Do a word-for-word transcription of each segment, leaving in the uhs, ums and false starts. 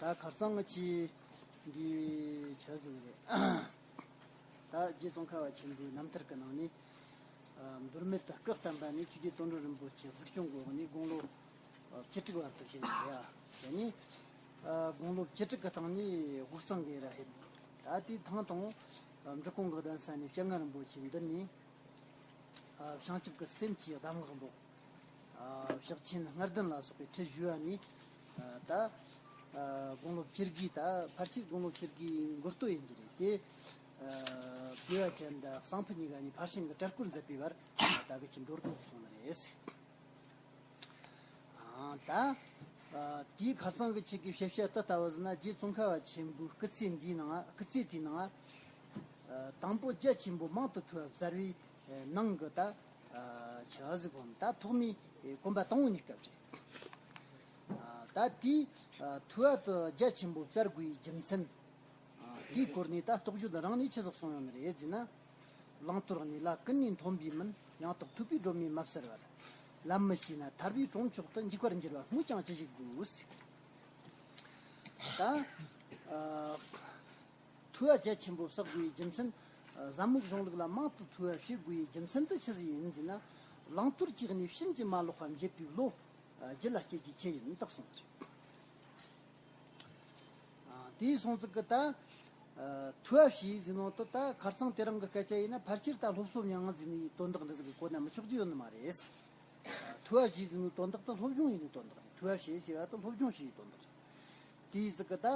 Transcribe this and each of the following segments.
ད་ཁ་རྩང་ང་ཆི་འདི་ཆ་ཟིག་རེད། ད་རྗེ་ཙོང་ཁ་བ་ཆེན་པོའི་རྣམ་ཐར་གྱི་ནང་ནས། ཨ། མདོ་སྨད་དུ་སྐུ་བལྟམས་པ་ནས་ཆོས་རྗེ་དོན་གྲུབ་རིན་པོ་ཆེ་གཟིགས་སྐྱོང་གི་འོག་ནས་དགུང་ལོ་བཅུ་དྲུག་བར་དུ་བྱས་ནས་ཡ། དེ་ནས་ཨ། དགུང་ལོ་བཅུ་དྲུག་གི་སྟེང་ནས་དབུས་གཙང་གི་ར་ཧེབ། ད་དེའི་ཐང་དང་འབྲི་གུང་གི་གདན་ས་ནས་སྤྱན་སྔ་རིན་པོ་ཆེ་འདི་ནས། ཨ། བྱང་ཆུབ་ཀྱི་སེམས་ཀྱི་གདམས་ངག་འབོག་ཨ། ཕྱག་ཆེན་ལྔ་ལྡན་ལ་སོགས་པའི་ཁྲིད་ཞུས་པ་ནས། ཨ། ད་ཨ། དགུང་ལོ་བཅུ་དགུའི། ད་ཕལ་ཆེར་དགུང་ལོ་བཅུ་དགུའི་མགོ་སྟོད་ཡིན་གྱི་རེད་དེ། ཨ། བདེ་བ་ཅན་དང་གསང་ཕུ་གཉིས་ཀ་ནས་ཕར་ཕྱིན་གྱི་གྲལ་སྐོར་མཛད་པའི་བར་ད་གི་ཆི་མདོར་བསྡུས་སུ་སོང་ནི་རེད། ཨ། ད་ཨ། དེའི་ཁ་རྩང་གི་ཆི་གི་བཤད་བཤད་ད་ལྟ་བུ་ཟིན་ན། རྗེ་ཙོང་ཁ་བ་ཆེན་པོའི་སྐུ་ཚེ་འདིའི་ནང་། སྐུ་ཚེ་དེའི་ནང་། ཨ། དང་པོ་རྒྱ་ཆེན་པོ་མང་དུ་ཐོས་པ་བཙལ་བའི་ནང་གི་ད། ཨ། ཆི་ཟིག་གོ་ད་ཐོག་མའི་གོམ་པ་དང་པོ་ནས་སྐབས་རེད། ཨ། ད་དེའི། ཨ། ཐོས་པ་དུ་རྒྱ་ཆེན་པོ་བཙལ་དགོས་པའི་རྒྱུ་མཚན། ཨ། དེའི་སྐོར་ནས་ད་རྟོགས་བརྗོད་རང་ནས་ཆི་ཟིག་གསུངས་ཡོད་ནི་རེད་ཟེར་ན། བླང་དོར་གནས་ལ་ཀུན་ནས་མཐོན་པོའི་མིན། ཡང་དག་ཐོས་པའི་སྒྲོན་མེ་མ་བསལ་བར། ལམ་མི་ཤེས་ན་ཐར་པའི་གྲོང་མཆོག་ཏུ། འཇུག་པར་འགྱུར་བ་སྨོས་ཀྱང་ཅི་ཞིག་དགོས། ད། ཨ། ཐོས་པ་རྒྱ་ཆེན་པོ་བསགས་དགོས་པའི་རྒྱུ་མཚན། ཨ། ཟབ་མོ་གཞུང་ལུགས་ལ་མང་དུ་ཐོས་པ་བྱེད་དགོས་པའི་རྒྱུ་མཚན་དེ་ཆི་ཟིག་ཡིན་ཟེར་ན། བླང་དོར་གྱི་གནས་ཕྱིན་ཅི་མ་ལོག་པ་འབྱེད་པའི་བློ། ཨ། རྒྱུད་ལ་སྐྱེ་རྒྱུའི་ཆེད་ཡིན་དག་གསུངས་ཏེ། ཨ། དེའི་སོང་ཙིག་གི་ད། ཨ། ཐོས་པ་བྱས་ཟེར་ནོ་དེ་ད་ཁ་རྩང་དེ་རིང་གི་སྐད་ཆ་ཡིན་ན་ཕལ་ཆེར་ད་སློབ་གསོ་མྱང་ཟེར་ནས་དོན་དག་འདི་ཟིག་གི་གོ་ན་མི་ཆོག་རྒྱུ་ཡོད་ནི་མ་རེད། ཐོས་པ་བྱས་ཟེར་ནོ་དོན་དག་དེ་སློབ་སྦྱོང་ཡིན་ནི་དོན་དག་རེད། ཐོས་པ་བྱས་ཟེར་བ་དེ་སློབ་སྦྱོང་བྱས་ཡི་དོན་དག་རེད། དེའི་ཟིག་གི་ད།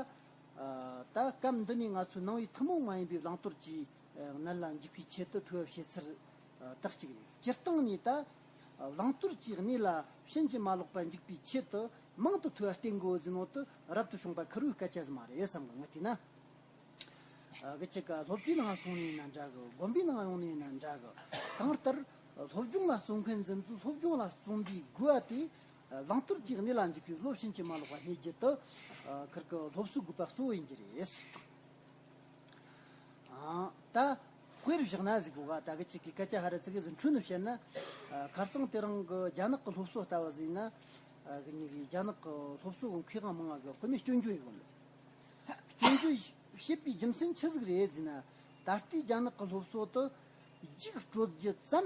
ཨ། ད་སྐབས་འདི་ནས་ང་ཚོའི་ནང་པའི་ཐུན་མོང་མ་ཡིན་པའི་བླང་དོར་གྱི། ཨ། གནད་ལ་འཇུག་པའི་ཆེད་དུ་ཐོས་པ་བྱེད་ཚུལ། ཨ། དག་ཅིག་རེད། སྤྱིར་བཏང་ནས་ད། ཨ། བླང་དོར་གྱི་གནས་ལ་ཕྱིན་ཅི་མ་ལོག་པ་འཇུག་པའི་ཆེད་དུ་མང་དུ་ཐོས་པ་བསྟེན་དགོས་ཟེར་ནོ་དེ་རབ་ཏུ་བྱུང་བ་ཁེར་བོའི་སྐད་ཆ་ཟིག་མ་རེད་བསམ་གི། ངས་བལྟས་ན། ཨ། གི་ཅིག་ག་སློབ་གྲྭའི་ནང་སོང་ནས་ཡིན་ན་འདྲ་གི། དགོན་པའི་ནང་ཡོང་ནས་ཡིན་ན་འདྲ་གི། གང་ལྟར་སློབ་སྦྱོང་ལ་བརྩོན་མཁན་ཟིག་འདི་སློབ་སྦྱོང་ལ་བརྩོན་པའི་དགོས་པ་དེ། ཨ། བླང་དོར་གྱི་གནས་ལ་འཇུག་པའི་བློ་ཕྱིན་ཅི་མ་ལོག་པ་གནས་རྒྱུ་དེ། ཨ། ཁིར་གི་སློབ་གསོའི་དགོས་པ་གཙོ་བོ་ཡིན་རྒྱུ་རེད། ཨ། ད་དཔེར་བཞག་ན་ཟིག་གོ་ག། ད་གི་ཅིག་གི་སྐད་ཆ་ཧ་ར་ཙི་གེ་ཟིག་འཁྲུལ་ནས་བཤད་ན། ཨ། ཁ་རྩང་དེ་རིང་གི་རྒྱ་ནག་གི་སློབ་གསོ་ལྟ་བུ་ཟིག་ཡིན་ན། ཨ། གི་ཉིད་ཀྱི་རྒྱ་ནག་གི་སློབ་གསོ་གི་མཁས་དབང་མང་ང་གི་དཔེ་མེད་སྐྱོན་བརྗོད་ཡོད་གོ། སྐྱོན་བརྗོད་བྱེད་པའི་རྒྱུ་མཚན་ཆི་ཟིག་རེད་ཟེར་ན། ད་ལྟའི་རྒྱ་ནག་གི་སློབ་གསོ་དེ་རྒྱུགས་སྤྲོད་རྒྱུ་ཙམ་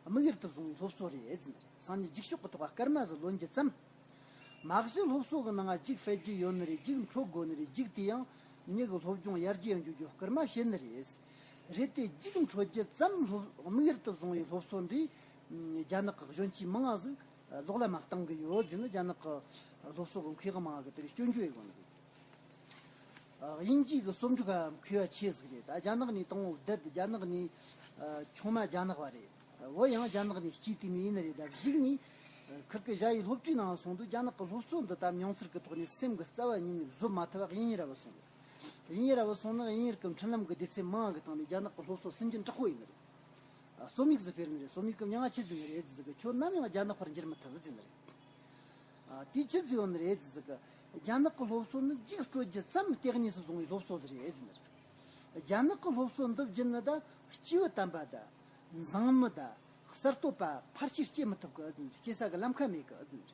དམིགས་ཡུལ་དུ་བཟུང་བའི་སློབ་གསོ་རེད་ཟེར་ནི་རེད། སང་ཉིན་རྒྱུགས་ཤོག་གི་ཐོག་ག་སྐར་མ་ཟིག་ལོན་རྒྱུ་ཙམ། མ་གཞི་སློབ་གསོ་གི་ནང་ང་རྒྱུགས་སྤེལ་རྒྱུ་ཡོད་ནི་རེད། རྒྱུགས་འཕྲོད་དགོས་ནི་རེད། རྒྱུགས་དེ་ཡང་མྱི་གི་སློབ་སྦྱོང་ཡར་རྒྱས་འགྱོ་རྒྱུ་སྐུལ་མ་བྱེད་ནི་རེད། རེད་དེ་རྒྱུགས་འཕྲོད་རྒྱུ་ཙམ་སློབ་དམིགས་ཡུལ་དུ་བཟུང་བའི་སློབ་གསོ་འདི་རྒྱ་ནག་གི་གཞོན་སྐྱེས་མང་ང་ཟིག་ལོག་ལམ་མ་བཏང་གི་ཡོད་ཟེར་ནི་རྒྱ་ནག་གི་སློབ་གསོ་གི་མཁས་དབང་མང་ང་གི་དེར་སྐྱོན་བརྗོད་ཡོད་གོ་ནི་རེད། ཨ། དབྱིན་ཇི་གི་རྩོམ་སྒྲིག་པ་མཁས་པ་ཆེ་ཟིག་རེད། ད་རྒྱ་ནག་ནས་དང་པོ་བསྡད། རྒྱ་ནག་ནས། ཨ། ཆུང་མ་རྒྱ་ནག་པ་རེད། བུ་ཡང་རྒྱ་ནག་ནས་སྐྱེས་དུས་ནས་ཡིན་ནི་རེད། ད་གཞུག་ནས། ཨ། ཁིར་གི་ཞ་ཡི་སློབ་གྲྭའི་ནང་སོང་དུས་རྒྱ་ནག་གི་སློབ་གསོ་འདི་ད་མྱོང་ཚོར་གི་ཐོག་ནས་སེམས་གི་རྩ་བ་ཉིད་ནས་བཟོད་མ་ཐུབ་པ་དབྱིན་ཡུལ་ར་བུད་སོང་། དབྱིན་ཡུལ་ར་བུད་སོང་ནི་དབྱིན་ཡུལ་གི་འཕྲིན་ལམ་གི་སྡེ་ཚན་མང་གི་སྟེང་ནས་རྒྱ་ནག་གི་སློབ་གསོ་སུན་འབྱིན་དྲག་པོ་ཡིན་ནི་རེད། ཨ། རྩོམ་ཡིག་ཟིག་སྤེལ་ནི་རེད། རྩོམ་ཡིག་གི་མྱིང་ང་ཆི་ཟེར་ནི་རེད་ཟེར་གི། ཁྱོད་ནམ་ཡང་རྒྱ་ནག་པར་འགྱུར་མི་ཐུབ་ཟེར་ནི་རེད། ཨ། དེ་ཆི་ཟིག་ཡོད་ནི་རེད་ཟེར་གི། རྒྱ་ནག་གི་སློབ་གསོ་ནི་རྒྱུགས་སྤྲོད་རྒྱུ་ཙམ་ལྟེ་གནས་སུ་བཟུང་བའི་སློབ་གསོ་ཟིག་རེད་ཟེར་ནི་རེད། རྒྱ་ནག་གི་སློབ་གསོ་འདི་བརྒྱུད་ནི་ད་སྐྱེས་བུ་དམ་པ་དང་། མཛངས་མི་དང་། གསར་གཏོད་པ་ཕལ་ཆེར་སྐྱེ་མི་ཐུབ་གི་ཟེར་ནི་རེད། སྐྱེ་ས་གི་ལམ་ཁ་མེད་གི་ཟེར་ནི་རེད།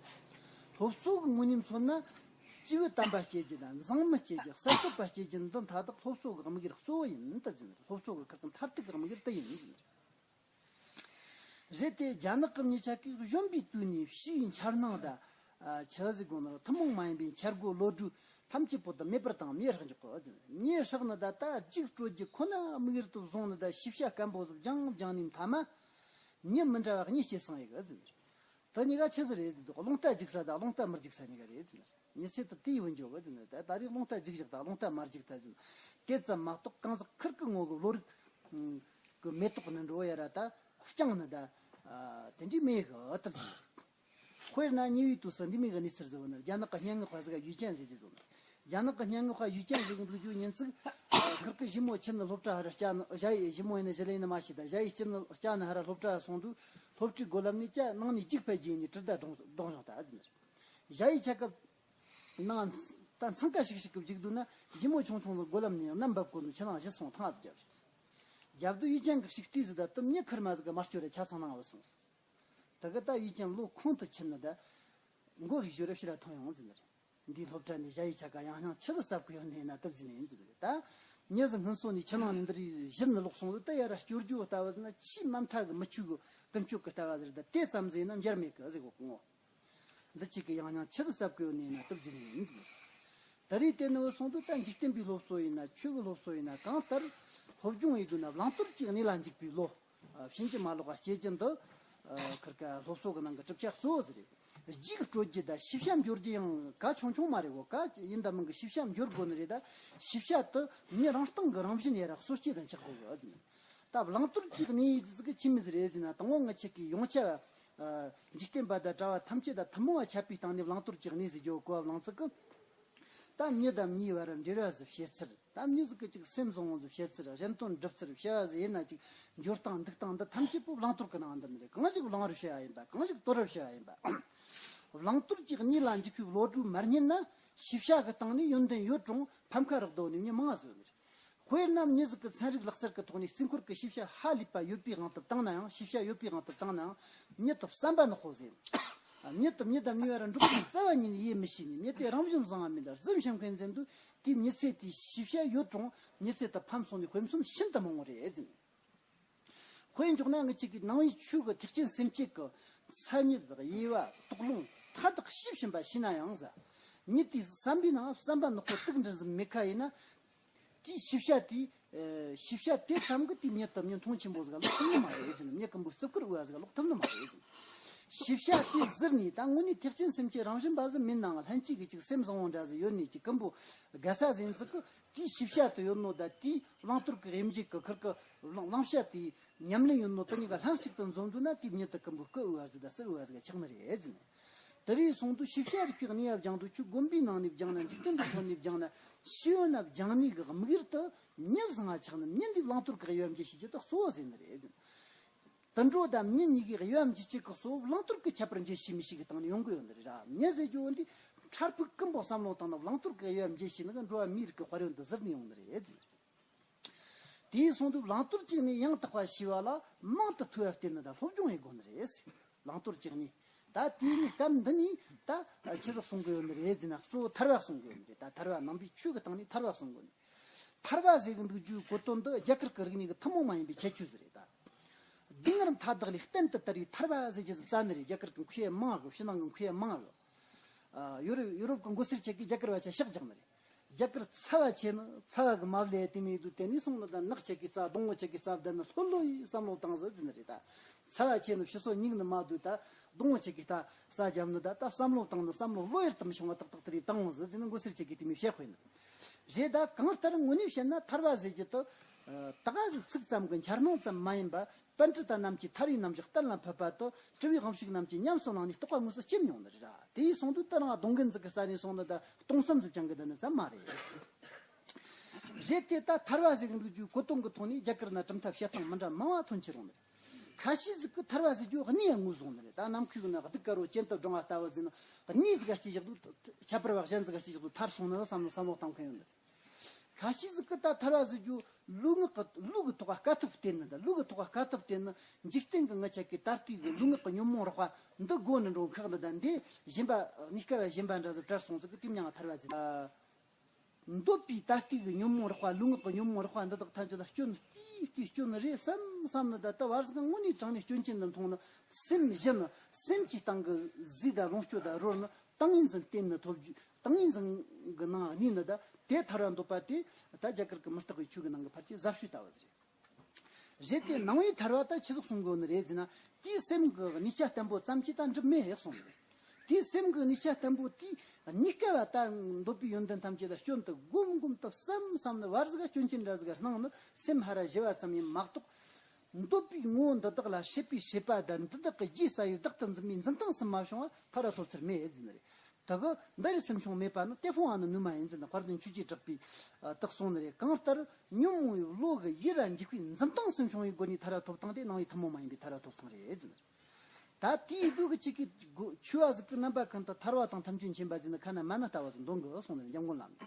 སློབ་གསོ་གི་ངོས་ནས་མཚོན་ན། སྐྱེས་བུ་དམ་པ་སྐྱེ་རྒྱུ་དང་། མཛངས་མི་སྐྱེ་རྒྱུ། གསར་གཏོད་པ་སྐྱེ་རྒྱུ་འདི་མཐའ་དག་སློབ་གསོ་གི་དམིགས་ཡུལ་གཙོ་བོ་ཡིན་ད་ཟེར་ནི་རེད། སློབ་གསོ་གི་ཁིར་གི་མཐར་ཐུག་གི་དམིགས་ཡུལ་དེ་ཡིན་ཟེར་ནི་རེད། རེད་དེ་རྒྱ་ནག་གི་མྱི་ཆ་གིས་གཞོན་པའི་དུས་ནས་ཕྱིའི་འཆར་སྣང་དང་། ཨ། ཆི་ཟིག་དགོས་ནོ། ཐུན་མོང་མ་ཡིན་པའི་འཆར་སྒོ་བློ་གྲོས་ཐམས་ཅད་པོ་དེ་མེད་པར་བཏང་། མེད་བསྲེག་འཇོག་གི་ཟེར། མེད་བསྲེག་ནི་ད་ད་རྒྱུགས་སྤྲོད་རྒྱུ་ཁོ་ན་དམིགས་ཡུལ་དུ་བཟུང་ནི་ད་ཤེས་བྱ་སྐམ་པོ་ཟིག་སྦྱངས་སྦྱངས་ནས་མཐའ་མ་མྱི་མི་འདྲ་བ་གཉིས་སྐྱེས་སོང་ཡི་གི་ཟེར། དེ་གཉིས་ཀ་ཆི་ཟིག་རེད་ཟེར་དུས། རླུང་རྟ་རྒྱུག་ས་དང་རླུང་རྟ་མི་རྒྱུག་ས་གཉིས་ཀ་རེད་ཟེར། མྱི་ཚེ་དེ་དེའི་བུ་འཇོག་གི་ཟེར། ད་ད་རེས་རླུང་རྟ་རྒྱུག་བཞག་དང་རླུང་རྟ་མ་རྒྱུག་ད་ཟེར། དེ་ཙམ་མ་གཏོགས་གང་ཟག་ཁིར་གི་ངོ་གི་བློ་རིག་གི་མེ་ཏོག་ནི་འགྲོ་ཡ་ར་ད་རྐྱང་ནི་ད། ཨ། དེ་འདྲའི་མེད་གི་ཨ་ཏི་ཟེར། དཔེར་ན་ཉེ་བའི་དུས་སུ་འདི་མོ་གི་གནས་ཚུལ་ཟེར་བ་ནི། རྒྱ་ནག་གི་སྙན་ངག་པ་ཟིག་ག་ཡུས་ཅན་ཟེར་གྱི་ཟེར་ནོ། རྒྱ་ནག་གི་སྙན་ངག་པ་ཡུས་ཅན་ཟེར་གི་འདུག་རྒྱུ་ཉིན་ཅིག་ཁིར་གི་ཞི་མོ་ཁྱེར་ནས་སློབ་གྲྭ་ཧར་བསྐྱལ་ནི། ཞ་ཡི་ཞི་མོ་ཡིན་ནི་ཞི་ལི་ཡིན་ནི་མ་ཤེས། ད་ཞ་ཡི་ཁྱེར་ནས་བསྐྱལ་ནས་ཧར་སློབ་གྲྭ་སོང་དུས་སློབ་གྲྭའི་སྒོ་ལམ་ནས་ཅ་ནང་ནས་རྒྱུགས་སྤེལ་རྒྱུ་ནས་གྲི་ད་སྒྲོག་སྒྲོག་བཞག་ད་ཟེར་ནི། ཞ་ཡི་ཆ་སྐབས་ནང་ད་འཚང་ཁ་ཤིག་ཤིག་གི་རྒྱུགས་འདུག་ན། ཞི་མོ་ཆུང་ཆུང་ལ་སྒོ་ལམ་ནས་གནམ་འབབ་གོ་ནོ་ཆུ་ནང་བཞུར་སོང་། ཐང་ཟིག་བརྒྱབ་ཤིག་བརྒྱབ་དུས་ཡུས་ཅན་གི་ཤིག་ལྟོས་ཟིག་ད་དུམ་ཉི་ཁེར་མ་ཟིག་གི་མར་སྐྱོར་རེ་ཆ་ཚང་ནང་བུད་སོང་ཟིག་ད་གི་ད་ཡུས་ཅན་ལོ་ཁོང་དུ་ཆུད་ནི་ད་མགོ་གི་ཞོར་རེ་ཕྱིར་ར་ཐོན་ཡོང་ཟིན་ནི་རེད། འདིའི་སློབ་གྲྭ་ནས་ཞ་ཡི་ཆ་ག་ཡང་ཡང་ཆི་ཟིག་ཟབ་གི་ཡོད་ནི་ཡིན་ན་སྟབས་ཟིན་ནས་ཡིན་ཟིག་རེད་ད། མྱི་ཟིག་སྔོན་སོང་ནས་ཆུ་ནང་ནས་འདི་རིགས་གཞིར་ནི་ལོག་སོང་ཟིག་ད་ཡ་ར་སྐྱོར་རྒྱུ་ལྟ་བུ་ཟིག་ན་ཆེས་མ་མཐའ་གི་མི་ཆོས་གི་ཀུན་སྤྱོད་གི་ལྟ་བ་ཟིག་རེད་ད། དེ་ཙམ་ཟིག་ཡིན་ན་འབྱར་མེད་གི་ཟིག་གོ་གོང་འོ། འདི་གཅིག་གི་ཡང་ཡང་ཆི་ཟིག་ཟབ་གི་ཡོད་ནི་ཡིན་ན་སྟབས་ཟིན་ནས་ཡིན་ཟིག་ད་རེས་དེ་ནི་བུད་སོང་དུས་ད་འཇིག་རྟེན་པའི་སློབ་གསོ་ཡིན་ན་ཆོས་ཀྱི་སློབ་གསོ་ཡིན་ན་གང་ལྟར་སློབ་སྦྱོང་ཡིན་དགོས་ན་བླང་དོར་གྱི་གནས་ལ་འཇུག་པའི་བློ། ཕྱིན་ཅི་མ་ལོག་པ་སྐྱེ་རྒྱུ་འདི་ཁིར་ཀ་སློབ་གསོ་གི་ནང་གི་གྲུབ་ཆ་གཙོ་བོ་ཟིག་རེད། རྒྱུགས་སྤྲོད་རྒྱུ་དང་ཤེས་བྱ་འབྱོར་རྒྱུ་ཡང་གལ་ཆུང་ཆུང་མ་རེད་གོ། གལ་ཡིན་དང་མིན་གི་ཤེས་བྱ་འབྱོར་དགོས་ནི་རེད་ད། ཤེས་བྱ་དེ་མྱི་རང་སྟེང་གི་རང་བཞིན་ཡ་ར་གསོ་སྐྱེ་དང་ཆགས་དགོས་གི་ཨ་ཟིན། ད་བླང་དོར་གྱི་གནས་ཡིག་ཟིག་གི་ཆི་མོ་ཟིག་རེད་ཟེར་ན་དང་པོ་ང་ཆེ་གི་ཡོངས་ཁྱབ་འཇིག་རྟེན་པ་དང་བྲལ་བ་ཐམས་ཅད་དང་ཐུན་མོང་བ་ཁྱབ་པའི་སྟེང་ནས་བླང་དོར་གྱི་གནས་ཟེར་རྒྱུ་གོ་བ་བླངས་ཚིག་གི་ད་མྱི་དང་མྱིའི་བར་འབྲེལ་བ་ཟིག་བྱེད་ཚུལ། ད་མྱི་ཟིག་གི་ཅིག་སེམས་བཟང་བོ་ཟིག་བྱེད་ཚུལ། གཞན་དོན་སྒྲུབ་ཚུལ། བྱ་བ་ཟིག་ཡིན་ན་ཅིག་འབྱོར་སྟངས་འདུག་སྟངས་འདི་ཐམས་ཅད་པོ་བླང་དོར་གི་ནང་འདུ་ནི་རེད། གང་ཞིག་བླང་བར་བྱ་བ་ཡིན་པ། གང་ཞིག་དོར་བར་བྱ་བ་ཡིན་པ། བླང་དོར་གྱི་གནས་ལ་འཇུག་པའི་བློ་གྲོས་མ་རྙེད་ན་ཤེས་བྱ་གི་སྟེང་ནས་ཡོན་ཏན་ཡོད་རུང་ཕམ་ཁ་རག་སྡོད་ནི་མྱི་མང་ང་ཟིག་ཡོད་ནི་རེད། དཔེར་ན་མྱི་ཟིག་གི་ཚན་རིག་ལག་རྩལ་གི་ཐོག་ནས་རྩིས་འཁོར་གི་ཤེས་བྱ་ཧ་ལས་པ་ཡོད་པའི་དབང་དུ་བཏང་ན་ཡང་། ཤེས་བྱ་ཡོད་པའི་དབང་དུ་བཏང་ན་ཡང་མྱི་དེ་བསམ་པ་ནག་པོ་ཟིག་མྱི་དེ་མྱི་དང་མྱི་བར་འགྲོགས་པའི་རྩ་བ་ཉིད་ནས་ཡིད་མི་ཆེས་ནས། མྱི་དེ་རང་བཞིན་བཟང་བ་མིན་ད་རྫུན་བཤད་མཁན་ཟིག་འདུག་དེའི་མྱི་ཚེ་དེའི་ཤེས་བྱ་ཡོད་རུང་མྱི་ཚེ་དེ་ཕམ་སོང་ནས་དཔེ་མཚོན་ཤིན་ཏུ་མང་བོ་རེད་ཟིན། དཔེ་འཇོག་ན་ངེད་ཅག་གི་ནང་པའི་ཆོས་ཀྱི་ཐེག་ཆེན་སེམས་བསྐྱེད་ཀྱི་མཚན་ཉིད་དང་དབྱེ་བ་དོགས་སློང་མཐའ་དག་ཤེས་བཞིན་པ་ཤེས་ན་ཡང་ཟ། མྱི་དེའི་བསམ་པའི་ནང་བསམ་པ་ནག་པོ་དུག་འདྲ་ཟིག་མེད་ཁ་ཡིན་ན། དེའི་ཤེས་བྱ་དེ། ཨེ། ཤེས་བྱ་དེ་ཙམ་གྱིས་དེའི་མྱི་དེ་མྱི་མཐོང་ཆེན་པོ་ཟིག་ལོག་ཐུབ་ནི་མ་རེད་ཟེར་ན། མྱི་ཀུན་པོའི་རྩིབ་ཁུར་དབུ་བ་ཟིག་ལོག་ཐུབ་ནི་མ་རེད་ཟེར། ཤེས་བྱ་དེ་ཟེར་ནས་ད་དངོས་གནས་ཐེག་ཆེན་སེམས་བསྐྱེད་རང་བཞིན་པ་ཟིག་མིན་ནའང་ལྷན་སྐྱེས་ཀྱི་ཅིག་སེམས་བཟང་བོ་འདྲ་ཟིག་ཡོད་ནས་ཅིག་ཀུན་པོ་དགའ་ས་ཟིག་ཡིན་ཟིག་གི། དེའི་ཤེས་བྱ་དེ་ཡོད་ནོ་ད་དེའི་བླང་དོར་གྱི་དབྱེ་འབྱེད་ཀྱི་ཁུར་གི་བླང་བླང་བྱ་དེའི་ཉམས་ལེན་ཡོད་ནོ་དེ་གཉིས་ཀ་ལྷན་ཅིག་ཏུ་འཛོམས་འདུག་ན་དེའི་མྱི་དེ་ཀུན་པོ་སྐུ་དབུ་བ་ཟིག་དང་རྩིབ་དབུ་བ་ཟིག་ག་ཆགས་ནི་རེད་ཟེར་ནས། དེ་རེད་སོང་དུས་ཤེས་བྱ་རིག་པའི་གནས་ཡབ་སྦྱང་དུས་ཆོས་དགོན་པའི་ནང་ནས་སྦྱངས་ན། འཇིག་རྟེན་པའི་ཐོག་ནས་སྦྱངས་ན། ཤེས་ཡོན་ན་སྦྱང་ནུས་ཀྱི་དམིགས་ཡུལ་དུ་མྱི་བཟང་ང་ཆགས་ནས་མྱི་འདིའི་བླང་དོར་གྱི་དབྱེ་བ་འབྱེད་ཤེས་རྒྱུ་དེ་གཙོ་བོ་ཟིན་ནི་རེད། དུད་འགྲོ་དང་མྱི་གཉིས་ཀྱི་དབྱེ་བ་འབྱེད་བྱེད་ཀྱི་གཙོ་བོ་བླང་དོར་གྱི་ཁྱད་པར་འབྱེད་ཤེས་མི་ཤེས་ཀྱི་སྟེང་ནས་ཡོང་གི་ཡོད་ནི་རེད་ར། མྱི་ཟེར་རྒྱུ་བོ་འདི་ཕྲ་ཕུགས་ཀུན་པོ་བསམ་བློ་བཏང་ན་བླང་དོར་གྱི་དབྱེ་བ་འབྱེད་ཤེས་ནི་གི་འགྲོ་བ་མིའི་རིགས་ཀྱི་དཔལ་ཡོན་དུ་ཟུར་ནས་ཡོང་ནི་རེད། དེའི་སོང་དུས་བླང་དོར་གྱི་གནས་ཡང་དག་པ་ཤེས་པ་ལ་མང་དུ་ཐོས་པ་བསྟེན་ནི་དང་སློབ་སྦྱོང་ཡེད་དགོས་ནི་རེད། བླང་དོར་གྱི་གནས། ད་དེའི་གནས་སྐབས་འདི་ནས་ད་ཆི་ཟིག་གསུང་གི་ཡོད་ནི་རེད་ཟེར་ན། གཙོ་བོ་ཐར་པ་གསུང་གི་ཡོད་ནི་རེད། ད་ཐར་པ་ནང་པའི་ཆོས་ཀྱི་སྟེང་ནས་ཐར་པ་གསུང་དགོས་ནི། ཐར་པ་ཟེར་གི་འདུག་རྒྱུའི་གོ་དོན་འདི་རྒྱ་གར་གྱི་རིག་གནས་ཀྱི་ཐུན་མོང་མ་ཡིན་པའི་ཁྱད་ཆོས་ཟིག་རེད་ད། སྡུག་བསྔལ་མཐའ་དག་ལས་གཏན་དུ་དར་བའི་ཐར་པ་ཟེར་རྒྱུ་ཟིག་བཙལ་ནི་རེད། རྒྱ་གར་གྱི་མཁས་པ་མང་གི། ཕྱི་ནང་གི་མཁས་པ་མང་གི། ཨ། ཡོ་རོབ་ཡོ་རོབ་ཀྱི་མགོ་སེར་ཅག་གིས་རྒྱ་གར་བ་ཆ་ཤག་རྒྱག་ནི་རེད། རྒྱ་གར་ཚ་བ་ཆེ་ནི་ཚ་བ་གི་མ་བ་ལས་དེ་མི་འདུག་དེ་ནས་སོང་ནི་ད་ནག་ཅག་གིས་རྩ། སྡོང་བོ་ཅག་གིས་རྩ་བསྡད་ནི་ལྷོད་ལྷོད་ཡིས་བསམ་བློ་བཏང་ཟིག་ཟེར་ནི་རེད་ད། ཚ་བ་ཆེ་ནི་ཕྱི་སོ་སྙིགས་ནི་མ་འདུག་ད་སྡོང་བོ་ཅག་གིས་ད་ས་རྒྱབ་ནི་ད། ད་བསམ་བློ་བཏང་ནི་བསམ་བློ་ལྷོད་ཡར་དུ་མི་བྱུང་བ་ཏག་ཏག་དེ་རེད་བཏང་ཟིག་ཟེར་ནི་མགོ་སེར་ཅག་གིས་དེ་མི་བཤད་དཔེ་ནི་རེད་ད། གང་ལྟར་དངོས་གནས་བཤད་ན་ཐར་པ་ཟེར་རྒྱུ་དེ་ད་ག་ཟིག་ཚིག་ཙམ་གྱི་འཆར་སྣང་ཙམ་མ་ཡིན་པ། པཎྜི་ཏ་རྣམས་ཀྱིས་ཐར་པའི་རྣམ་གཞག་གཏན་ལ་ཕབ་པ་དང་། གྲུབ་པའི་དབང་ཕྱུག་རྣམས་ཀྱིས་ཉམས་སུ་བླངས་ནས་རྟོགས་པ་དངོས་སུ་སྐྱེ་མྱོང་ནི་རེད་ར། དེ་ཡིས་སོང་དུས་དེ་རང་སྡོང་རྒན་ཟིག་གི་རྩ་ནས་སོང་ནི་ད་སྟོང་བསམ་ཟིག་བཅང་གི་བསྡད་ནི་ཙམ་མ་རེད། རེད་དེ་ད་ཐར་པ་ཟེར་གི་འདུག་རྒྱུའི་གོ་དོན་གྱི་ཐོག་ནས་རྒྱ་གར་ན་གྲུབ་མཐའ་བཤད་སྟངས་མི་འདྲ་མང་བ་ཐོན་ཆེ་རུང་ནི་རེད། ཁ་ཤས་ཟིག་གིས་ཐར་པ་ཟེར་རྒྱུ་གནས་ཡང་ངོས་བཟུང་ནི་རེད། ད་ནམ་མཁའི་ནང་གདུགས་དཀར་བོ་སྤྱན་དུ་བསྒྲེངས་པ་ལྟ་བུ་ཟིག་ནི་གནས་ཟིག་ག་སྐྱེ་བཞག་འདུག་ཁྱད་པར་བ་གཞན་ཟིག་ག་སྐྱེ་བཞག་འདུག་ཐར་སོང་ནི་བསམ་བློ་བསམ་བློ་བཏང་མཁན་ཡོད་ནི་རེད། ཁ་ཤས་ཟིག་གིས་ད་ཐར་པ་ཟེར་རྒྱུ་ལུས་ངག་གི་ལུས་ཀྱི་ཐོག་ག་དཀའ་ཐུབ་བསྟེན་ནི་ད། ལུས་ཀྱི་ཐོག་ག་དཀའ་ཐུབ་བསྟེན་ནི། འཇིག་རྟེན་གྱི་ངེད་ཅག་གི་ད་ལྟའི་གི་ལུས་ངག་གི་ཉོན་མོངས་རགས་པ་འདི་སྒོ་ནས་འགྲོ་འཁག་ནི་ད། འདི་གཞན་པ་གནས་སྐབས་གཞན་པ་འདྲ་ཟིག་བྲལ་སོང་ཟིག་གི་དེ་མྱིང་ང་ཐར་པ་ཟེར། འདོད་པའི་ད་ལྟའི་གི་ཉོན་མོངས་རགས་པ། ལུས་ངག་གི་ཉོན་མོངས་རགས་པ་འདི་དག་ཐམས་ཅད་ལ་སྐྱོན་ནི་དེའི་དེའི་སྐྱོན་ནི་རེད་བསམ་བསམ་ནི་ད། ད་བར་ཟིག་དངོས་གནས་དྲང་གནས་སྐྱོན་ཅན་དུ་མཐོང་ནི། སེམས་གཞི་ནི་སེམས་ཀྱི་སྟེང་གི་ཟས་དང་ལོངས་སྤྱོད་དང་རོལ་ནི། ཏིང་ངེ་འཛིན་བརྟན་ནི་ཐོབ་རྒྱུ། ཏིང་ངེ་འཛིན་གྱི་ནང་གནས་ནི་ད། དེ་ཐར་བ་འདོད་པ་དེ་ད་རྒྱ་གར་གྱི་མུ་སྟེགས་པའི་ཆོས་ཀྱི་ནང་གི་ཕལ་ཆེར་ཟབ་ཤོས་ལྟ་བུ་ཟིག་རེད། རེད་དེ་ནང་པའི་ཐར་པ་ད་ཆི་ཟིག་གསུང་གི་ཡོད་ནི་རེད་ཟེར་ན། དེའི་སེམས་ཀྱི་གནས་ཆ་བརྟན་པོ་ཙམ་གྱིས་ད་འགྲུབ་མེད་ཡག་གསུང་གི་རེད། དེའི་སེམས་ཀྱི་གནས་ཆ་བརྟན་པོ་དེའི་གནས་སྐབས་ལ་ད་འདོད་པའི་ཡོན་ཏན་ཐམས་ཅད་ལ་སྐྱོན་དུ་སྒོམ་སྒོམ་དུ་བསམ་བསམ་ནི་བར་ཟིག་ག་སྐྱོན་ཅན་འདྲ་ཟིག་ག་སྣང་ནི་སེམས་ཧ་ར་ཞི་བ་ཙམ་ཡིན་མ་གཏོགས། འདོད་པའི་ངོ་བོ་འདི་དག་ལ་སྲེད་པའི་སྲེད་པ་དང་། འདི་དག་གི་རྗེས་བསགས་པའི་བདག་ཏུ་འཛིན་པའི་འཛིན་སྟངས་སུ་མ་བྱུང་བ་ཐར་པ་ཐོབ་ཚུལ་མེད་ཟེར་ནི་རེད། དེ་གི་འདི་རེད་སེམས་བྱུང་མེད་པ་ནི། དེ་ཕུང་བ་ནི་ནུས་མ་ཡིན་ཟེར་ནི་དཔལ་ལྡན་ཆོས་ཀྱི་གྲགས་པས་དེ་གསུངས་ནི་རེད། གང་ལྟར་ཉོན་མོངས་པའི་བློ་གི་ཡུལ་ལ་འཇུག་པའི་འཛིན་སྟངས་སུ་བྱུང་བའི་སྒོ་ནས་ཐར་པ་ཐོབ་སྟངས་དེ་ནང་པའི་ཐུན་མོང་མ་ཡིན་པའི་ཐར་པ་ཐོབ་སྟངས་རེད་ཟེར་ནི་རེད། ད་དེའི་སྒོ་གི་གཅིག་གི་སྒོ་ཆོས་པ་ཟིག་གི་རྣམ་པ་ཀུན་ཏུ་ཐར་པ་དང་ཐམས་ཅད་མཁྱེན་པ་ཟེར་ནི་ཁ་ན་མ་ན་ལྟ་བུ་ཟིག་འདོན་གི་གསུངས་ནི་རེད། འཇམ་མགོན་བླ་མས།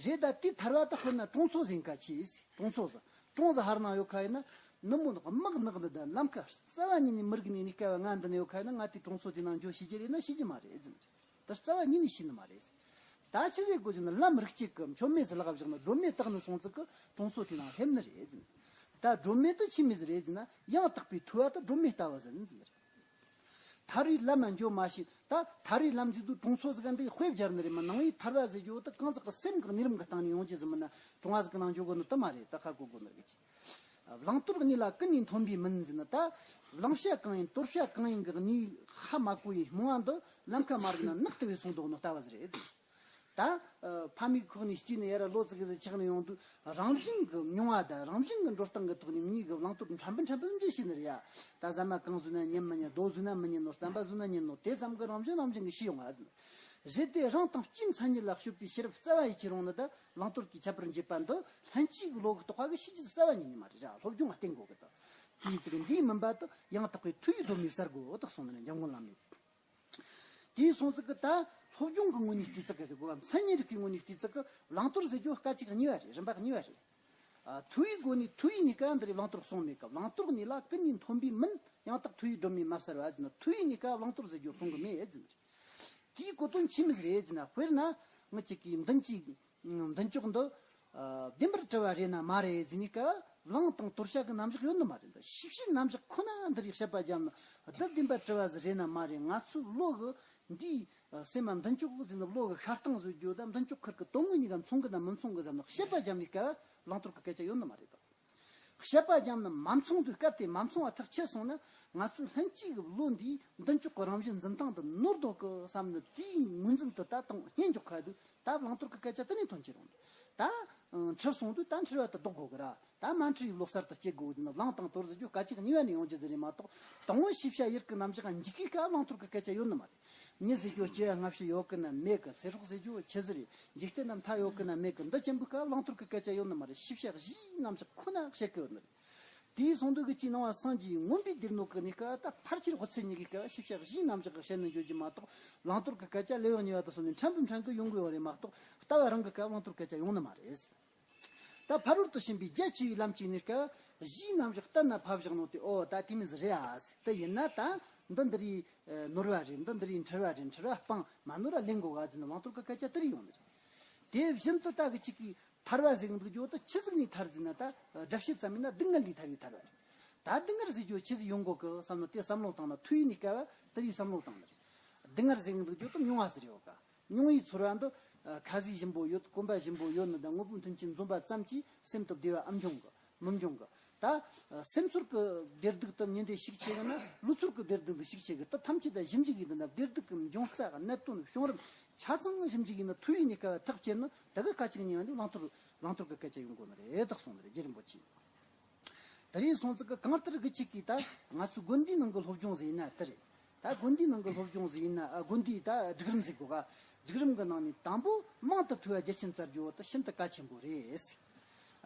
རེད་ད་དེ་ཐར་པ་དེ་དཔེར་ན་གྲོང་ཚོ་ཟིག་ཡིན་ཁ་ཆེ་ཟེར། གྲོང་ཚོ་ཟིག་གྲོང་ཟིག་ཧར་ནང་ཡོད་ཁ་ཡིན་ན། ནུབ་མོ་ནག་དམག་ནག་འདི་ད་ལམ་ཁ་རྩ་བ་ཉིད་ནས་མི་རིག་ནས་གནས་སྐབས་ང་འདི་ན་ཡོད་ཁ་ཡིན་ན། ང་དེ་གྲོང་ཚོ་དེ་ནང་འགྱོ་ཤེས་རྒྱུ་རེད་ན་ཤེས་རྒྱུ་མ་རེད་ཟེར། ད་རྩ་བ་ཉིད་ནས་ཤེས་ནི་མ་རེད་ཟེར། ད་ཆི་ཟེར་དགོས་ཟེར་ན། ལམ་རིགས་གཅིག་གི་མཆོད་མེ་ཟིལ་ལག་བཞག་ན་སྒྲོན་མེ་དག་ནི་སོང་ཙི་གི་གྲོང་ཚོ་དེ་ནང་སླེབས་ནི་རེད་ཟེར། ད་སྒྲོན་མེ་དེ་ཆི་མོ་ཟིག་རེད་ཟེར་ན། ཡང་དག་པའི་ཐོས་པ་དེ་སྒྲོན་མེ་ལྟ་བུ་ཟིག་ཡིན་ཟེར་ནི་རེད། ཐར་བའི་ལམ་ལ་འགྱོ་མ་ཤེས། ད་ཐར་བའི་ལམ་ཟེར་དུས་གྲོང་ཚོ་ཟིག་ག་འདི་དཔེ་སྦྱར་ནི་རེད་མ། ནང་བའི་ཐར་པ་ཟེར་རྒྱུ་དེ་གང་ཟག་གི་སེམས་ཀྱི་གནས་ལམ་གྱི་སྟེང་ནས་ཡོང་རྒྱུ་ཟིག་མིན་ན། གྲོང་བ་ཟིག་གི་ནང་འགྱོ་དགོས་ནི་དེ་མ་རེད། ད་ཧ་གོ་དགོས་ནི་རེད། ཀྱི་བླང་དོར་གཉིས་ལ་ཀུན་ནས་མཐུན་པའི་མིན་ཟེར་ན། ད་བླང་བྱ་གང་ཡིན་དོར་བྱ་གང་ཡིན་གྱི་གནས་ཧ་མ་གོ་བའི་རྨོངས་པ་འདི་ལམ་ཁ་མ་རིག་ན་ནག་ཏུ་བས་སོང་འདུག་ནོ་ལྟ་བུ་ཟིག་རེད། ད་ཕ་མའི་ཁོག་ནས་སྐྱེས་ནས་ཡར་ལོ་ཙི་གེ་ཟིག་ཆགས་ནས་ཡོང་དུས། རང་བཞིན་གྱི་མྱོང་བ་དང་རང་བཞིན་གྱི་འགྲོ་སྟངས་ཀྱི་ཐོག་ནས་མྱིག་གི་བླང་དོར་ཕྲན་བུ་ཕྲན་བུ་འདྲེས་ཤེས་ནི་རེད་ཡ། ད་ཟ་མ་གང་ཟོས་ན་ཉན་མི་ཉན། རྡོ་ཟོས་ན་མི་ཉན་ནོ། རྩམ་པ་ཟོས་ན་ཉན་ནོ། དེ་ཙམ་གྱི་རང་བཞིན་རང་བཞིན་གྱི་ཤེས་ཡོང་བ་ཟིན་རེད། དེ་རང་དང་སྤྱིའི་མཚན་ཉིད་ལ་དཔྱོད་པའི་ཤེས་རབ་རྩ་བ་ཡིད་ཆེས་རུང་ནི་ད་བླང་དོར་གྱི་ཁྱད་པར་འབྱེད་པ་འདི་ལྷན་སྐྱེས་ཀྱི་བློ་གི་རྟོགས་པ་གིས་ཤེས་རྒྱུ་རྩ་བ་ཉིད་ནས་མ་རེད་ར། སློབ་སྦྱོང་ལ་བརྟེན་དགོས་གི། ད་དེའི་ཚིག་འདིའི་མིན་པ་དེ་ཡང་དག་པའི་ཐོས་པའི་སྒྲོན་མེ་གསལ་དགོས་དག་གསུངས་ནི་འཇམ་མགོན་བླ་མས། དེའི་སོང་ཙི་གི་ད་སློབ་སྦྱོང་གི་ངོས་ནས་བལྟས་ཙི་གི་ཟེར་དགོས་པ། མཚན་ཉིད་རིག་པའི་ངོས་ནས་བལྟས་ཙི་གི་བླང་དོར་ཟེར་རྒྱུ་སྐད་ཅིག་གཉིས་པ་རེད། རིམ་པ་གཉིས་པ་རེད། ཨ། ཐོས་པའི་སྒོ་ནས། ཐོས་པའི་གནས་སྐབས་འདི་རེད། བླང་དོར་གསུངས་མེད་ཀི། བླང་དོར་གཉིས་ལ་ཀུན་ནས་མཐུན་པའི་མིན། ཡང་དག་ཐོས་པའི་སྒྲོན་མེ་མ་གསལ་བ་ཟེར་ན། ཐོས་པའི་གནས་སྐབས་བླང་དོར་ཟེར་རྒྱུ་གསུང་གི་མེད་ཟེར་ནི་རེད། དེའི་གོ་དོན་ཆི་མོ་ཟིག་རེད་ཟེར་ན། དཔེར་ན་ངི་ཅིག་གིས་མདུན་གྱི་མདུན་ཅོག་འདི་ཨ་བདེན་པར་གྲུབ་པ་རེད་ན་མ་རེད་ཟེར་ནི་ཀ། བླང་དང་དོར་བྱ་གི་རྣམ་གཞག་ཡོད་ནི་མ་རེད། འདི་ཤེས་བྱའི་རྣམ་གཞག་ཁོ་ན་འདི་རིགས་དཔྱད་པ་བརྒྱབ་ན་འདི་བདེན་པར་གྲུབ་པ་ཟིག་རེད་ན་མ་རེད། ང་ཚོའི་བློ་གི་འདིའི་ཨ་སེམས་མ་མདུན་ཅོག་ཟེར་ནི་བློ་གི་ཤར་སྟངས་བཟོ་རྒྱུ་དང་མདུན་ཅོག་ཁུར་གི་དོན་དངོས་གཉིས་ཀ་མཚུངས་གི་ན་མི་མཚུངས་གི་བསམ་ན་དཔྱད་པ་བརྒྱབ་ནི་ཀ་བླང་དོར་གི་སྐད་ཆ་ཡོད་ནི་མ་རེད་དོ། དཔྱད་པ་བརྒྱབ་ན་མ་མཚུངས་དུས་སྐབས་དེ་མ་མཚུངས་པ་ཐག་ཆད་སོང་ན། ང་ཚོའི་ལྷན་སྐྱེས་ཀྱི་བློ་འདིས་མདུན་ཅོག་གི་རང་བཞིན་འཛིན་སྟངས་དེ་ནོར་འདུག་གི་བསམ་ནི། དེའི་ངོས་འཛིན་དེ་ད་དང་སྙན་འཇོག་ཁ་དུས་ད་བླང་དོར་གྱི་སྐད་ཆ་དེ་ནས་ཐོན་གྱི་རུང་། ད་ཨང་འཁྲུལ་སོང་དུས་ད་འཁྲུལ་བ་དེ་ལྡོག་དགོས་གི་ར། ད་མ་འཁྲུལ་བའི་བློ་གསར་དུ་སྐྱེ་དགོས་ནི། བླང་དང་དོར་ཟེར་རྒྱུ་སྐད་ཅིག་གཉིས་པ་ནས་ཡོང་རྒྱུ་ཟིག་རེད་མ་གཏོགས། དང་པོ་ཤེས་བྱ་ཡུལ་གྱི་རྣམ་གཞག་འཇིག་གི་སྐབས་བླང་དོར་གྱི་སྐད་ཆ་ཡོད་ནི་མ་རེད། མྱི་ཟེར་རྒྱུ་སྐྱེ་བ་སྔ་ཕྱི་ཡོད་གི་ན་མེད་གི། ཚེ་སྲོག་ཟེར་རྒྱུ་ཆི་ཟིག་རེད། འཇིག་རྟེན་ན་མཐའ་ཡོད་གི་ན་མེད་གི། འདི་ཆེན་པོའི་སྐབས་བླང་དོར་གྱི་སྐད་ཆ་ཡོད་ནི་མ་རེད། ཤེས་བྱ་གཞིའི་རྣམ་གཞག་ཁོ་ན་བཤད་གི་ཡོད་ནི་རེད། དེའི་སོང་དུས་གི་ཅི་ནང་བ་སངས་རྒྱས་མངོན་པའི་སྡེ་སྣོད་ཀྱི་གནས་སྐབས་ད་ཕལ་ཆེར་དབུ་ཚད་གཉིས་ཀྱི་སྐབས་ཤེས་བྱ་གཞིའི་རྣམ་གཞག་གི་བཤད་ནས་འཇོག་རྒྱུ་མ་གཏོགས། བླང་དོར་གྱི་སྐད་ཆ་ལེའུ་གཉིས་པ་དང་གསུམ་ནས་ཕྲན་བུ་ཕྲན་གྱིས་ཡོང་གི་ཡོད་རེད་མ་གཏོགས། ལྟ་བ་རང་གི་སྐབས་བླང་དོར་སྐད་ཆ་ཡོང་ནི་མ་རེད། ད་ཕ་རོལ་ཏུ་ཕྱིན་པའི་རྒྱ་ཆེ་བའི་ལམ་གྱི་གནས་སྐབས་གཞིའི་རྣམ་གཞག་གཏན་ལ་ཕབ་བཞག་ནོ་དེ། ཨོ་ད་དེ་མོ་ཟིག་རེད་ཨ་ཟེར། དེ་ཡིན་ན་ད་འདི་འདི་རེད། ནོར་བ་རེད། འདི་འདི་རེད། འཁྲུལ་བ་རེད། འཁྲུལ་བ་སྤང་། མ་ནོར་བ་ལེན་དགོས་ག་ཟེར་ནས་བླང་དོར་གྱི་སྐད་ཆ་དེ་རེད་ཡོང་ནི་རེད། དེ་བཞིན་དུ་ད་གི་ཅིག་གིས་ཐར་བ་ཟེར་གི་འདུག་རྒྱུ་དེ་ཆི་ཟིག་ནས་ཐར་ཟེར་ན། ད་སྒྲུབ་བྱེད་ཙམ་ཡིན་ན་སྡུག་བསྔལ་ལས་ཐར་བའི་ཐར་བ་རེད། ད་སྡུག་བསྔལ་ཟེར་རྒྱུ་ཆི་ཟིག་ཡོང་གོ་གི་བསམ་ན། དེ་བསམ་བློ་བཏང་ན། ཐོས་པའི་གནས་སྐབས་དེ་རིགས་བསམ་བློ་བཏང་ནི་རེད། སྡུག་བསྔལ་ཟེར་གི་འདུག་རྒྱུ་དེ་མྱོང་བ་ཟེར་ཡོད་ག་མྱོང་བའི་ཚོར་བ་འདི་ཨ་ཁ་ཟས་ཞིམ་པོ་ཡོད། གོན་པ་ཞིམ་པོ་ཡོད་ནི་དང་དངོས་པོའི་མཐུན་རྐྱེན་འཛོམས་པ་ཙམ་གྱིས་སེམས་དེ་བདེ་བའམ་འབྱུང་གི་མི་འབྱུང་གི། ད་ཨ་སེམས་ཚོར་གྱི་བདེ་སྡུག་དེ་ཉིན་དེ་ཤུགས་ཆེ་གི་ན། ལུས་ཚོར་གྱི་བདེ་སྡུག་འདི་ཤུགས་ཆེ་གི། དེ་ཐམས་ཅད་ད་ཞིབ་འཇུག་གི་འདི་ན་བདེ་སྡུག་གི་འབྱུང་རྩ། གནད་དོན་བྱུང་རིམ་ཆ་ཚང་ཞིབ་འཇུག་གི་ན། ཐོས་པའི་གནས་སྐབས་ཐག་བཅད་ན་ད་གི་སྐད་ཅིག་གཉིས་པ་འདི་བླང་དོར་བླང་དོར་གྱི་སྐད་ཆ་ཡོང་དགོས་ནི་རེད་དག་གསུངས་ནི་རེད། རྗེ་རིན་པོ་ཆེས། དེ་རིང་སོང་ཙི་གི་གང་ལྟར་གི་ཅིག་གིས་ད་ང་ཚོའི་དགོན་སྡེའི་ནང་གི་སློབ་སྦྱོང་ཟེར་ན་དེ་རེད། ད་དགོན་སྡེའི་ནང་གི་སློབ་སྦྱོང་ཟེར་ན། ཨ་དགོན་སྡེའི་ད་སྒྲིག་རིམ་ཟེར་དགོས་ག་སྒྲིག་རིམ་གི་ནང་ནས་དང་པོ་མང་དུ་ཐོས་པ་རྒྱ་ཆེན་བཙལ་རྒྱུ་བོ་དེ་ཤིན་ཏུ་གལ་ཆེན་པོ་རེད།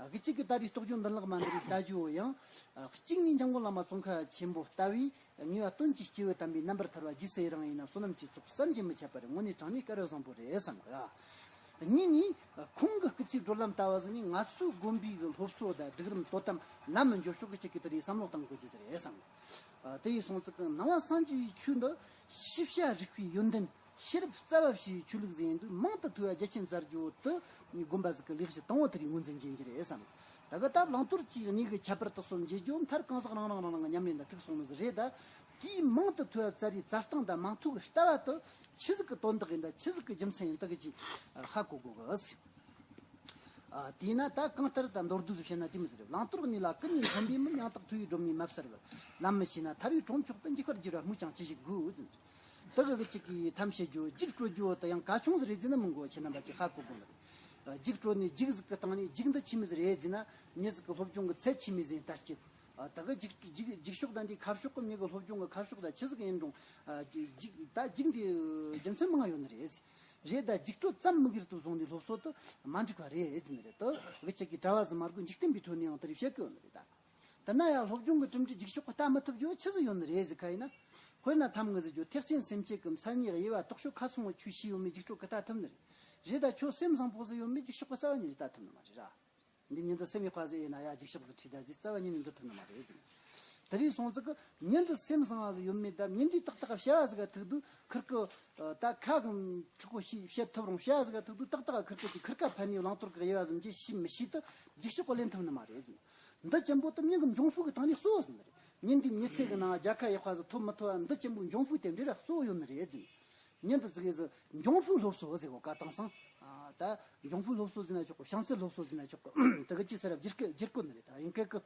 ཨ་གི་ཅིག་གིས་ད་རེས་རྟོགས་བརྗོད་མདུན་ལེགས་མ་འདི་རིགས་ལྟ་རྒྱུ་བོ་ཡང་། ཨ་གཅིག་ནས་འཇམ་མགོན་བླ་མ་ཙོང་ཁ་ཆེན་པོ་ལྟ་བུའི་ངེས་པ་དོན་གྱི་སྐྱེས་བུ་དམ་པའི་རྣམ་པར་ཐར་པ། རྗེ་སྲས་རང་ཡིན་ན་བསོད་ནམས་ཀྱི་ཚོགས་བསམ་གྱིས་མི་ཁྱབ་པ་རེད། དངོས་གནས་དྲང་ནས་སྐལ་བ་བཟང་པོ་རེད་བསམ་གི་ར། གཉིས་ནས་ཁོང་གི་སྐུ་ཚེའི་བགྲོད་ལམ་ལྟ་བུ་ཟིག་ནས་ང་ཚོའི་དགོན་པའི་གི་སློབ་གསོ་དང་སྒྲིག་རིམ་དོ་དམ་ལམ་མི་འཇོག་ཕྱོགས་ཀྱི་ཅིག་གི་དེ་རེད་བསམ་བློ་བཏང་དགོས་ཀྱི་ཟིག་རེད་བསམ་གི། ཨ་དེ་ཡིན་སོང་ཙི་གི་ནང་པ་སངས་རྒྱས་པའི་ཆོས་འདི་ཤེས་བྱ་རིག་པའི་ཡོན་ཏན། ཤེས་རབ་རྩ་བ་བྱས་པའི་ཆོས་ལུགས་ཟིག་ཡིན་དུས་མང་དུ་ཐོས་པ་རྒྱ་ཆེན་བཙལ་རྒྱུ་བོ་དེ་དགོན་པ་ཟིག་གི་ལས་གཞི་དང་པོ་དེ་རེད། ངོས་འཛིན་བྱེད་རྒྱུ་རེད་བསམ་གི། ད་གི་ད་བླང་དོར་གྱི་གནས་གི་ཁྱད་པར་དེ་གསུམ་འབྱེད་རྒྱུ་མཐར་གང་ཟག་རང་རང་རང་རང་གི་ཉམས་ལེན་དང་ཐུག་སོང་ནི་ཟིག་རེད། ད་དེའི་མང་དུ་ཐོས་པ་བཙལ་རེས་བཙལ་སྟངས་དང་མ་ཐུག་གི་ལྟ་བ་དེ་ཆི་ཟིག་གི་དོན་དག་ཡིན་དང་ཆི་ཟིག་གི་རྒྱུ་མཚན་ཡིན་དག་གི་ཅིག་ཧ་གོ་དགོས་གི་ཟེར། ཨ་དེས་ན་ད་གང་ལྟར་ད་མདོར་བསྡུས་སུ་བཤད་ན་དེ་མོ་ཟིག་རེད། བླང་དོར་གཉིས་ལ་ཀུན་ནས་མཐུན་པའི་མིན། ཡང་དག་ཐོས་པའི་སྒྲོན་མེས་མ་གསལ་བར། ལམ་མི་ཤེས་ན་ཐར་པའི་གྲོང་མཆོག་ཏུ། འཇུག་པར་འགྱུར་བ་སྨོས་ཀྱང་ཅི་ཞིག་དགོས་ཟེར། དེ་གི་གི་ཅིག་གིས་ཐམས་ཅད་རྒྱུ་འཇིགས་སྤྲོ་རྒྱུ་དེ་ཡང་གལ་ཆུང་ཟིག་རེད་ཟེར་ན་མི་འགོ་ཁྱེད་རྣམ་པ་ཅིག་ཧ་གོ་དགོས་ནི་རེད། འཇིགས་སྤྲོ་ནས་འཇིགས་ཟིག་གི་སྟེང་ནས་འཇིགས་འདི་ཆི་མོ་ཟིག་རེད་ཟེར་ན། མྱི་ཟིག་གི་སློབ་སྦྱོང་གི་ཚད་ཆི་མོ་ཟིག་ལྟར་སྐྱེད། ད་གི་འཇིགས་འཇིགས་འཇིགས་ཤོག་དང་དེའི་ཁ་ཕྱོགས་གི་མྱི་གི་སློབ་སྦྱོང་གི་ཁ་ཕྱོགས་དང་ཆི་ཟིག་ཡིན་རུང་། འཇིགས་ད་འཇིགས་འདི་རྒྱུ་མཚན་མང་ཡོད་ནི་རེད། རེད། ད་འཇིགས་སྤྲོ་ཙམ་མིག་གིས་བཟུང་ནས་སློབ་གསོ་དེ་མ་འགྲིག་པ་རེད་ཟེར་ནི་རེད། དེ་གི་ཅིག་གིས་གྲྭ་བ་ཟིག་མ་དགོས་འཇིག་རྟེན་པའི་ཐོག་ནས་ཡང་དེ་རིགས་བཤད་གི་ཡོད་ནི་རེད་ད། དེ་ན་ཡང་སློབ་སྦྱོང་གི་གྲུབ་འབྲས་འཇིགས་ཤོག་གི་ལྟ་མི་ཐུབ་རྒྱུ་ཆི་ཟིག་ཡོད་ནི་རེད་ཟེར་ཁ་ཡིན་ན། དཔེར་ན་ཐམ་གི་ཟེར་རྒྱུ་ཐེག་ཆེན་སེམས་བསྐྱེད་ཀྱི་མཚན་ཉིད་དབྱེ་བ་རྟོགས་ཤོག་ཁ་སོང་བའི་ཆོས་ཤེས་ཡོད་མེད་འཇིགས་སྤྲོ་གིས་ལྟ་ཐུབ་ནི་རེད། རེད། ད་ཁྱོད་སེམས་བཟང་པོ་ཟིག་ཡོད་མེད་འཇིགས་ཤོག་གིས་རྩ་བ་ཉིད་ནས་ལྟ་ཐུབ་ནི་མ་རེད་ར། འདི་མྱི་འདི་སེམས་ཡག་པ་ཟིག་ཡིན་ན་ཡ་འཇིགས་ཤོག་ཟིག་ཁྲིད་ད་ཟིག་རྩ་བ་ཉིད་ནས་འདི་ཐུབ་ནི་མ་རེད་ཟེར། དེ་རིང་སོང་ཙི་གི་མྱི་འདི་སེམས་བཟང་བ་ཟིག་ཡོད་མེད། ད་མྱི་འདིས་ཏག་ཏག་བྱ་བ་ཟིག་ག་ཐུག་དུས་ཁིར་གི་ད་ཁ་གི་ཁྲི་ཁོ་ཤི་བཤད་ཐུབ་རུང་བྱ་བ་ཟིག་ག་ཐུག་དུས་ཏག་ཏག་ཁིར་གི་ཅིག་ཁིར་ཀ་ཕན་ནི་བླང་དོར་གི་དབྱེ་བ་ཟིག་མི་འབྱེད་ཤེས་མི་ཤེས་དུས་རྒྱུག་ཤོག་གི་ལེན་ཐུབ་ནི་མ་རེད་ཟིན། འདི་ཅན་པོ་དུ་མྱི་གི་འབྱུང་ཕུག་གི་ཐང་ནས་གཙོ་བོ་ཟིན་རེད། མྱི་འདི་མྱི་ཚེ་གི་ནང་རྒྱལ་ཁ་ཡག་པ་ཟིག་ཐོབ་མི་ཐུབ་བ་འདི་ཅན་པོའི་འབྱུང་ཕུག་དེ་འདྲ་ར་གཙོ་བོ་ཡོད་ནི་རེད་ཟིན། མྱི་འདི་ཙི་གེ་ཟིག་འབྱུང་ཕུག་སློབ་གསོ་ཟེར་གོ་ཀ་དང་སང་། ད་འབྱུང་ཕུག་སློབ་གསོ་ཟིན་ན་ཆོག་གི། བྱང་ཚད་སློབ་གསོ་ཟིན་ན་ཆོག་གི། དེ་གི་ཅི་ཟེར་ར་བསྒྱུར་སྐད་བསྒྱུར་གོ་ནི་རེད། ད་ཡིན་སྐད་གི།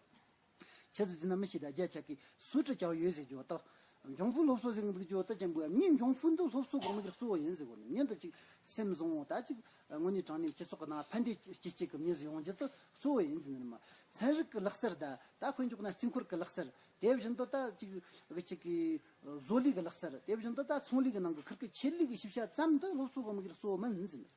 ཆི་ཟིག་ཟིན་ན་མི་ཤེས། ད་རྒྱ་ཆ་གི་སུ་ཁྲི་ཀྱང་ཡོད་ཟེར་རྒྱུ་ད། འབྱུང་ཕུག་སློབ་གསོ་ཟེར་གི་འདུག་རྒྱུ་ད་ཅན་པོ་ཡ། མིའི་འབྱུང་ཕུག་འདི་སློབ་གསོ་གོ་མི་གི་གཙོ་བོ་ཡིན་ཟེར་གོ་ནི། མྱི་འདི་ཅིག་སེམས་བཟང་བོ་ད་ཅིག་དངོས་གནས་དྲང་གནས་སྤྱི་ཚོགས་ཀྱི་ནང་ཕན་བདེ་སྐྱེ་སྐྱེ་གི་མྱི་ཟིག་ཡོང་རྒྱུ་དེ་གཙོ་བོ་ཡིན་ཟེར་ནི་མ། ཚན་རིག་གི་ལག་རྩལ་ད། ད་དཔེ་འཇོག་ན་རྩིས་འཁོར་གི་ལག་རྩལ། དེ་བཞིན་དུ་ད་ཅིག་གི་ཅིག་གི་བཟོ་ལས་གི་ལག་རྩལ། དེ་བཞིན་དུ་ད་ཚོང་ལས་གི་ནང་གི་ཁིར་གི་ཆེད་ལས་གི་ཤེས་བྱ་ཙམ་དུ་སློབ་གསོ་གོ་མི་གི་གཙོ་བོ་མིན་ཟེར་ནི།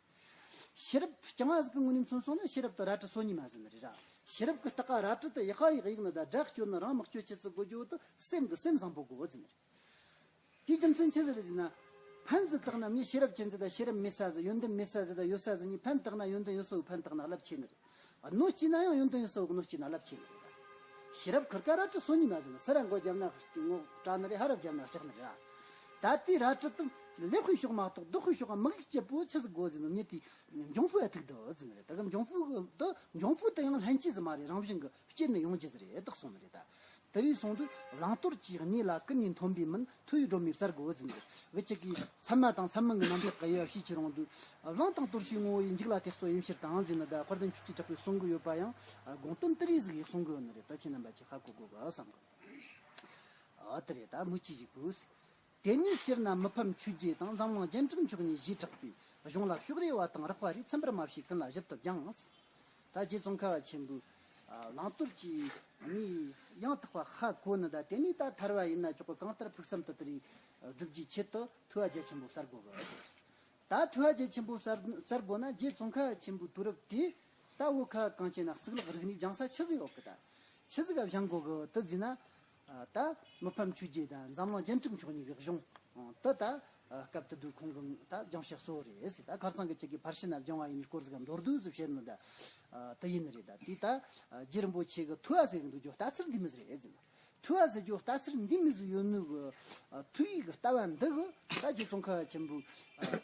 ཤེས་རབ་རྐྱང་བ་ཟིག་གི་ངོས་ནས་མཚོན་སོང་ན། ཤེས་རབ་དེ་རལ་གྲི་སོ་གཉིས་མ་ཟིན་རེད་ར། ཤེས་རབ་ཀྱི་སྟག་ག་རལ་གྲི་དེ་ཡག་ག་ཡག་གཡུག་ནི་ད་དགྲ་སྐྱོར་ནི་རང་དམག་སྐྱོར་བྱེད་ཚུལ་དགོས་རྒྱུ་དེ་སེམས་ཀྱི་སེམས་བཟང་པོ་དགོས་ཟིན་རེད། དེའི་རྒྱུ་མཚན་ཆི་ཟིག་རེད་ཟེར་ན། ཕན་ཟིག་བཏགས་ན་མྱི་ཤེས་རབ་ཅན་ཟིག་དང་ཤེས་རབ་མེད་ས་ཟིག་ཡོན་ཏན་མེད་ས་ཟིག་དང་ཡོད་ས་ཟིག་གཉིས་ཕན་བཏགས་ན། ཡོན་ཏན་ཡོད་ས་བོ་ཕན་བཏགས་ན་རླབས་ཆེ་ནི་རེད། གནོད་སྐྱེལ་ན་ཡང་ཡོན་ཏན་ཡོད་ས་བོ་གི་གནོད་སྐྱེལ་ན་རླབས་ཆེ་ནི་རེད། ཤེས་རབ་ཁིར་ཀ་རལ་གྲི་སོ་གཉིས་མ་ཟིན་ན། སུ་ར་མགོ་བརྒྱབ་ན་ངོ་སྐྲག་ནི་རེད། ཧ་ར་བརྒྱབ་ན་ལྕགས་ནི་རེད། ད་ལྟའི་རལ་གྲི་དེ་ལེགས་པའི་ཕྱོགས་མ་གཏོགས་སྡུག་པའི་ཕྱོགས་མི་གཡུག་རྒྱུ་བོ་ཆི་ཟིག་དགོས་ཟེར་ན། མྱི་དེ་འབྱུང་པོ་ཡ་ཐུག་འདུག་ཟེར་ནི་རེད། ད་གི་འབྱུང་པོ་གི་དེ་འབྱུང་པོ་དེ་ཡང་ལྷན་སྐྱེས་ཟིག་མ་རེད། རང་བཞིན་གི་སྐྱེས་ནས་ཡོང་རྒྱུ་ཟིག་རེད། བཏགས་སོང་ནི་རེད་ད། དེ་རིང་སོང་དུས་བླང་དོར་གྱི་གནས་ལ་ཀུན་ནས་མཐོན་པོས་མིན། མཐོ་བའི་སྒྲོན་མེས་གསལ་དགོས་ཟེར་ནི་རེད། གི་ཅིག་གིས་ཚད་མ་དང་ཚད་མིན་གྱི་རྣམ་གཞག་གི་དབྱེ་བ་ཕྱེ་ཁྱེར་ཡོང་དུས། བླང་དང་དོར་བྱའི་ངོ་བོ་ཡིས། འཇིག་ལ་དེ་སོགས་ཡིན་ཕྱིར་དང་ཟེར་ནི་ད། དཔལ་ལྡན་ཆོས་ཀྱི་གྲགས་པས་གསུང་གི་ཡོད་པ་ཡང་དགོངས་དོན་དེ་རེད་ཟིག་གིས་གསུང་གི་ཡོད་ནི་རེད། ད་ཁྱེད་རྣམ་པ་ཅིག་ཧ་གོ་དགོས་གི་བསམ་གི། ཨ་དེ་རེད། ད་མུ་ཅི་ཞིག་དགོས། དེ་ནས་སྤྱིར་ན་མི་ཕམ་ཆོས་རྗེ་དང་། འཛམ་གླིང་རྒྱན་དྲུག་མཆོག་གཉིས་ཞེས་གྲགས་པའི། གཞུང་ལ་ཕྱོགས་རེ་བ་དང་རགས་པ་རེ། ཚིམ་པར་མ་བྱས་ཀུན་ལ་ཞིབ་ཏུ་སྦྱངས། ད་རྗེ་ཙོང་ཁ་པ་ཆེན་པོས་བླང་དོར་གྱི་གནས་ཡང་དག་པ་ཧ་གོ་ནི་ད། དེ་ནས་ད་ཐར་བ་ཡིན་ན་ཆོག་གི། གང་ལྟར་ཕུགས་བསམ་དེ་དེ་རིང་བསྒྲུབ་རྒྱུའི་ཆེད་དུ་ཐུབ་པ་རྒྱ་ཆེན་པོ་གསར་དགོས་གི། ད་ཐུབ་པ་རྒྱ་ཆེན་པོ་གསར་གསར་དགོས་ན། རྗེ་ཙོང་ཁ་པ་ཆེན་པོའི་དུས་རབས་དེ་ད་བོད་ཁ་གངས་ཅན་ན་གཙུག་ལག་རིག་གནས་སྦྱང་ས་ཆི་ཟིག་ཡོད་གི། ད་ཆི་ཟིག་ག་སྦྱང་དགོས་གི་དེ་ཟེར་ན། ད་མི་ཕམ་ཆོས་རྗེ་དང་འཛམ་གླིང་རྒྱན་དྲུག་མཆོག་གཉིས་ཀྱི་གཞུང་དེ་ད་སྐབས་དེ་དུས་ཁོང་གི་ད་སྦྱང་བྱ་གཙོ་བོ་རེད་ཟེར། ད་ཁ་རྩང་གི་ཅིག་གིས་ཕར་ཕྱིན་ན་སྦྱང་བ་ཡིན་ནི་སྐོར་ཟིག་ག་མདོར་བསྡུས་སུ་བཤད་ནི་ད་དེ་ཡིན་ནི་རེད། ད་དེ་ད་རྗེ་རིན་པོ་ཆེ་གི་ཐུབ་པ་ཟེར་གི་འདུག་རྒྱུ་ལྟ་ཚུལ་འདི་མོ་ཟིག་རེད་ཟེར་ན། ཐུབ་པ་ཟེར་རྒྱུ་ལྟ་ཚུལ་འདི་མོ་ཟིག་ཡོད་ནི་གི། ཐུབ་པའི་གི་ལྟ་བ་འདི་གི་ད་རྗེ་ཙོང་ཁ་པ་ཆེན་པོས་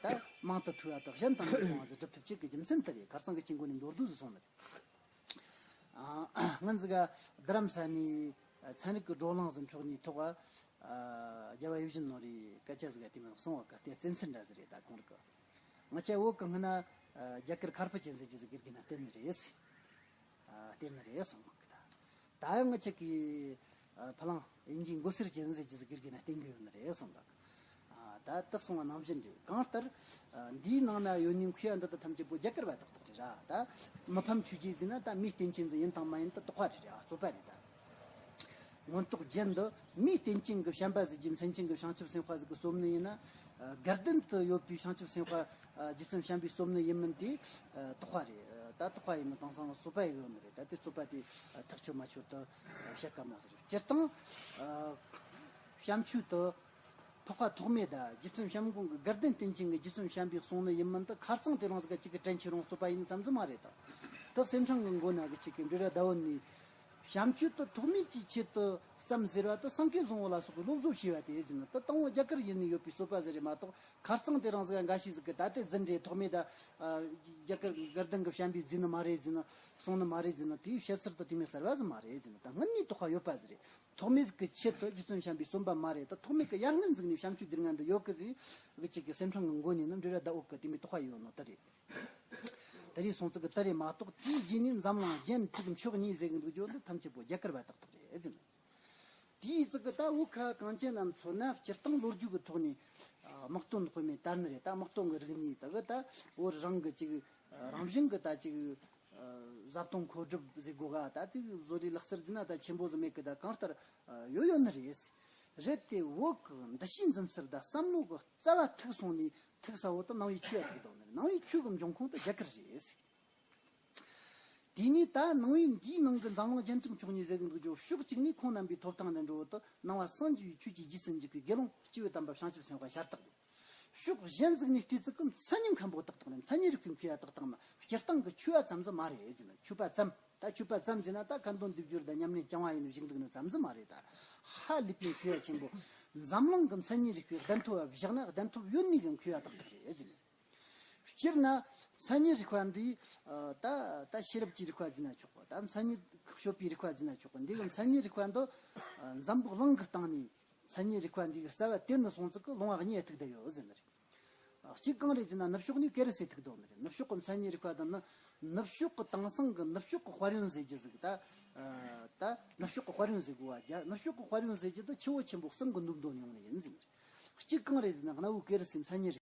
ད་མང་དུ་ཐོས་པ་དང་གཞན་དང་མི་མཚུངས་པ་ཟིག་སྒྲུབ་ཐུབ་ཅིག་གི་རྒྱུ་མཚན་དེ་རེད། ཁ་རྩང་གི་ཅིག་མགོ་ནས་མདོར་བསྡུས་སུ་སོང་ནི་རེད། ཨ། སྔོན་ཟིག་ག་རྡ་རམ་ས་ནས་ཚན་རིག་གི་བགྲོ་གླེང་ཟིག་འཕྲོག་ནས་ཐོག་ག། ཨ། རྒྱལ་བ་ཡིད་བཞིན་ནོར་བུའི་སྐད་ཆ་ཟིག་ག་དེ་མིན་གསུང་བ་ག་དེ་བཙན་ཚུལ་འདྲ་ཟིག་རེད། ད་ཁོང་རིག་གི། ང་ཆ་བོད་གི་སྔོན་ན་ཨ་རྒྱ་གར་མཁར་ཕུ་ཅན་ཟེར་རྒྱུ་ཟིག་དགེ་རྒན་ན་བསྟེན་ནི་རེད། ཨ། བསྟེན་ནི་རེད་གསུང་གི། ད་ཡང་ང་ཆ་གི་ཨ་ཕ་གླང་དབྱིན་ཇིའི་མགོ་སེར་ཅན་ཟེར་རྒྱུ་ཟིག་དགེ་རྒན་ན་བསྟེན་གི་ཡོད་ནི་རེད་གསུང་གི། ཨ། ད་དེ་གསུང་བ་ནང་བཞིན་རེད། གང་ལྟར་ཨ་འདིའི་ནང་ན་ཡོད་ནི་མཁས་པ་འདི་དག་ཐམས་ཅད་པོ་རྒྱ་གར་བ་ཏག་ཏག་རེད་ར། ད་མི་ཕམ་ཆོས་རྗེ་ཟེར་ན་ད་མིའི་རྟེན་ཅན་ཟིག་ཡིན་དང་མ་ཡིན་ད་དོགས་པ་རེད་ར། རྩོད་པ་རེད་ད། མངོན་རྟོགས་རྒྱན་འདི་མིའི་རྟེན་ཅན་གྱི་བྱམས་པ་ཟེར་རྒྱུ། མཚན་ཅན་གྱི་བྱང་ཆུབ་སེམས་དཔའ་ཟིག་གིས་རྩོམ་ནི་ཡིན་ན། ཨ། དགའ་ལྡན་དུ་ཡོད་པའི་བྱང་ཆུབ་སེམས་དཔའ་ཨ་རྗེ་བཙུན་བྱམས་པས་རྩོམ་ནི་ཡིན་མིན་དེ་ཨ་དོགས་པ་རེད། ད་དོགས་པ་ཡིན་ན་དེང་སང་རྩོད་པ་ཡི་གི་ཡོད་ནི་རེད། ད་དེ་རྩོད་པ་དེ་ཨ་ཐག་ཆོད་མ་ཆོད་དེ་ཨ་བཤད་དཀའ་མོ་ཟིག་རེད། སྤྱིར་བཏང་ཨ་བྱམས་ཆོས་དེ་འཕགས་པ་ཐོགས་མེད་དང་རྗེ་བཙུན་བྱམས་མགོན་གྱི། དགའ་ལྡན་རྟེན་ཅན་གྱི་རྗེ་བཙུན་བྱམས་པས་གསུངས་ནི་ཡིན་མིན་དེ་ཁ་རྩང་དེ་རིང་ཟིག་ག་གཅིག་གིས་དྲན་ཁྱེར་རུང་རྩོད་པ་ཡིན་ནི་ཙམ་ཟིག་མ་རེད་ད། དེ་སེམས་སྲང་གི་མགོ་ན་གི་གཅིག་གིས་འབྲི་ར་ཟླ་བོ་ནས། བྱམས་ཆོས་དེ་ཐོགས་མེད་ཀྱི་ཆེད་དུ་བརྩམས་ཟེར་བ་དེ་སེང་གེ་བཟང་པོ་ལ་སོགས་པའི་སློབ་གསོ་བྱས་པ་དེ་ཟེར་ན། དེ་དང་པོ་རྒྱ་གར་ཡུལ་ནས་ཡོད་པའི་རྩོད་པ་ཟིག་རེད་མ་གཏོགས། ཁ་རྩང་དེ་རིང་ཟིག་འགའ་ཤས་ཟིག་གིས་ད་དེ་རྫུན་རེད། ཐོགས་མེད་ད་ཨ་རྒྱ་གར་དགའ་ལྡན་གྱི་བྱམས་པས་བརྩིས་ནི་མ་རེད་ཟེར་ན། གསུངས་ནི་མ་རེད་ཟེར་ན། དེའི་བཤད་ཚུལ་དེ་དེ་མོ་གསར་བ་ཟིག་མ་རེད་ཟེར་ན། ད་སྔོན་ནས་དོགས་པ་ཡོད་པ་ཟིག་རེད། ཐོགས་མེད་ཀྱི་ཆེད་དུ་རྗེ་བཙུན་བྱམས་པས་རྩོམ་པ་མ་རེད། ད་ཐོགས་མེད་ཀྱི་ཡར་སྔོན་ཟིག་ནས་བྱམས་ཆོས་དེ་སྔོན་དུ་ཡོད་གི་ཟིག་གི་གཅིག་གིས་སེམས་སྲང་གི་མགོ་ནས་ནི་འབྲི་ར་ཟླ་བོ་གི་དེ་མོ་དོགས་པ་ཡོད་ནོ་དེ་རེད། དེ་རིང་སོང་ཙི་གི་དེ་རེད་མ་གཏོགས། དེའི་རྗེས་ནས་འཛམ་གླིང་རྒྱན་དྲུག་མཆོག་གཉིས་ཟེར་གི་འདུག་རྒྱུ་འདི་ཐམས་ཅད་པོ་རྒྱ་གར་བ་ཏག་ཏག་རེད་ཟེར། དེའི་ཙི་གི་ད་བོད་ཁ་གངས་ཅན་ན་མཚོན་ན། སྤྱིར་བཏང་ལོ་རྒྱུས་ཀྱི་ཐོག་ནས་ཨ་དམག་དོན་དཔེ་མེད་དར་ནི་རེད། ད་དམག་དོན་གྱི་རིག་གནས་དེ་གི་ད་བོད་རང་གི་ཅིག་ཨ་རང་བཞིན་གྱི་ད་ཅིག་ཨ་བཟའ་བཏུང་མཁོ་སྒྲུབ་ཟེར་དགོས་ག། ད་ཅིག་བཟོ་རིག་ལག་རྩལ་ཟེར་ན་ད་ཆེན་པོ་ཟིག་མེད་གི། ད་གང་ལྟར་ཨ་ཡོད་ཡོད་ནི་རེད། རེད་དེ་བོད་ཀྱི་འདུ་ཤེས་འཛིན་ཚུལ་དང་བསམ་བློ་གི་རྩ་བ་ཐུག་སོང་ནས། ཐུག་ས་བོ་དེ་ནང་པའི་ཆོས་ཡ་ཐུག་དོ་ནི་རེད། ནང་པའི་ཆོས་ཀྱི་འབྱུང་ཁུངས་དེ་རྒྱ་གར་རེད། དེ་ནས་ད་ནང་པའི་འདིའི་ནང་གི་འཛམ་གླིང་རྒྱན་དྲུག་མཆོག་གཉིས་ཟེར་གི་འདུག་རྒྱུ། ཕྱོགས་གཅིག་ནས་ཁོང་རྣམ་པའི་ཐོབ་ཐང་ལ་འགྲོ་བོ་དེ་ནང་པ་སངས་རྒྱས་པའི་ཆོས་ཀྱི་རྗེས་སུ་འཇུག་པའི་དགེ་སློང་སྐྱེས་བུ་དམ་པ་བྱང་ཆུབ་སེམས་དཔའ་ཤ་སྟག་རེད། ཕྱོགས་གཞན་ཟིག་ནས་བལྟས་ཙི་གི་མཚན་ཉིད་མཁན་པོ་ཏག་ཏག་རེད། མཚན་ཉིད་རིག་པའི་མཁས་པ་ཏག་ཏག་མ། སྤྱིར་བཏང་གི་ཆོས་པ་ཙམ་ཟིག་མ་རེད་ཟེར་ན། ཆོས་པ་ཙམ། ད་ཆོས་པ་ཙམ་ཟེར་ན་ད་ཁ་འདོན་སྡེབ་སྦྱོར་དང་ཉམས་ལེན་རྐྱང་བ་ཡིན་ནི་བཞུགས་འདུག་ནི་ཙམ་ཟིག་མ་རེད་ད། ཧ་ལས་པའི་མཁས་པ་ཆེན་པོ། འཛམ་གླིང་གི་མཚན་ཉིད་རིག་པའི་གདན་ཐོབ་བ་བཞག་ན་གདན་ཐོབ་ཡོད་ནི་གི་མཁས་པ་དག་དག་རེད་ཟེར་ནས། སྤྱིར་ན་མཚན་ཉིད་རིག་པ་འདི་ད་ད་ཤེས་རབ་ཀྱི་རིག་པ་ཟེར་ན་ཆོག་གི། ད་མཚན་ཉིད་དཔྱོད་པའི་རིག་པ་ཟེར་ན་ཆོག་གི། འདི་གི་མཚན་ཉིད་རིག་པ་འདི་འཛམ་བུ་གླིང་གི་སྟེང་ནས་མཚན་ཉིད་རིག་པ་འདི་གི་རྩ་བ་དེ་ནས་བཟུང་ཙིག་གི་ལུང་བ་གཉིས་ཐུག་བསྡད་ཡོད་ཟེར་ནི་རེད། གཅིག་གང་རེད་ཟེར་ན་ནུབ་ཕྱོགས་ནས་ཀེ་རི་སི་ཐུག་འདུག་ནི་རེད། ནུབ་ཕྱོགས་ཀྱི་མཚན་ཉིད་རིག་པ་དང་ནི་ནུབ་ཕྱོགས་ཀྱི་དེང་སང་གི་ནུབ་ཕྱོགས་ཀྱི་དཔལ་ཡོན་ཟེར་རྒྱུ་ཟིག་ད། ད་ནུབ་ཕྱོགས་ཀྱི་དཔལ་ཡོན་ཟེར་དགོས་པ་རྒྱ། ནུབ་ཕྱོགས་ཀྱི་དཔལ་ཡོན་ཟེར་རྒྱུ་དེ་ཆུ་བོ་ཆེན་པོ་གསུམ་གྱི་ནུབ་འདོན་ཡོང་ནི་ཡིན་ཟེར་ནི་རེད། གཅིག་གང་རེད་ཟེར་ན་གནའ་བོའི་ཀེ་རི་སིའི་མཚན་ཉིད་རིག